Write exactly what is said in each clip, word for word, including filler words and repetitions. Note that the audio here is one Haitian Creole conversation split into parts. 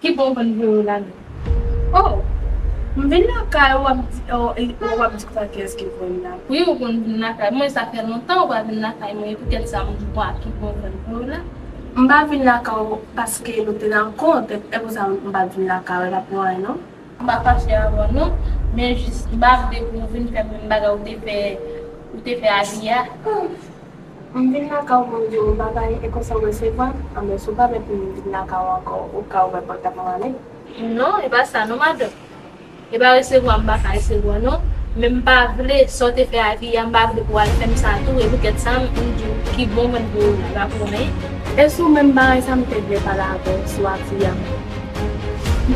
Ki bon w vin voye w la menm? Oh, m vin lakay ou, w ap di, oh, e, w ap di konsa kiyès ki voye m la. Wi, ou konn vin lakay mwen, sa fè lontan ou pa vin lakay mwen, e poutèt sa m di w a ki bon w vin voye w la. M pa vin lakay ou paske nou te nan kont, e, e pou sa m pa vin lakay ou, e pa pou anyen non. M pa fache avè w non, men jis m pa vle pou w vin fè menm bagay ou te fè, ou te fè Abi a. M vin lakay ou pou m di w yon bagay, e konsa w resevwa m, anben si w pa vle pou m vin lakay ou ankò, ou ka ouvè pòt la pou m ale. Non, e pa sa non, madanm. E pa resevwa m pa ka resevwa non, men m pa vle sa w te fè Abi a, m pa vle pou w al fè m sa tou, e poutèt sa m di w ki bon mwen pou w la, e pa pou anyen. E sou menm bagay sa m te vle pale avè w sou Abi a.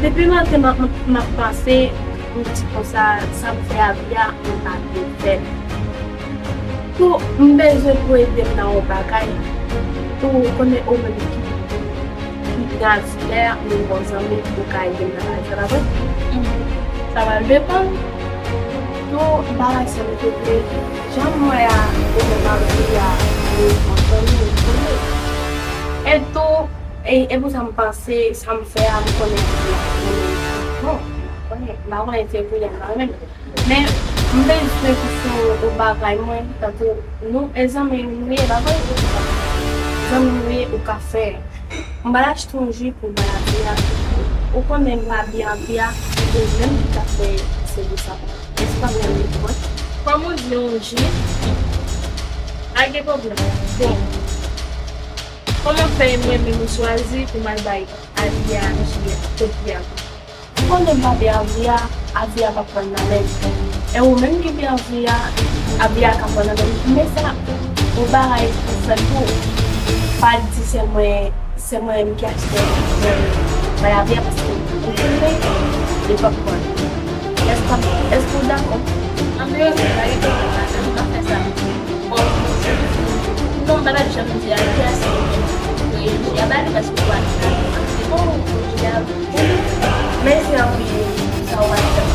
Depi maten m ap, m ap panse, m di konsa, sa m fè Abi a, m pa vle fè l. Tou, m bezwen pou ede m nan yon bagay. Tou, ou konnen ou menm ki, ki gazilè, menm bon zanmi, ou ka ede m nan bagay sa, pa vre? Sa pral depann. Tou, bagay sa m te vle, jan m wè a, ou menm Abi a, nou bon zanmi, ou konnen. E tou, e, e pou sa m panse, sa m fè a, m konnen ki la. Non, m pa konnen, m pa konnen se pou y al la menm. Men, m bezwen pou fè yon bagay mwen, tankou nou, e zanmi nou ye, pa vre? Zanmi nou ye, ou ka fè. M pral achte yon ji pou bay Abi a. Ou konnen m pa byen Abi a, ou menm ki ka fè se pou sa. Èske w ap gade mwen? Kòm ou di yon ji, pa gen pwoblèm. Bon, kòman fè mwen menm ou swazi pou m al bay Abi a ji a, kot li a? Ou konnen m pa byen Abi a, Abi a p ap pran nan men m. E ou menm ki byen Abi a, Abi a ka pran nan men m. Men sa, ou bagay pou fè tou. Pa di se mwen, se mwen menm ki achte mwen bay Abi a paske ou konnen li p ap pran. Èske, èske ou dakò? An verite, pa gen pwoblèm, madanm, m ap fè sa. Bon, non, m pa t ap janm di Abi a se ou menm ki voye ji a ba li paske ou pa t la. Bon, ou voye ji a. Mèsi anpil pou sa ou pa t fè.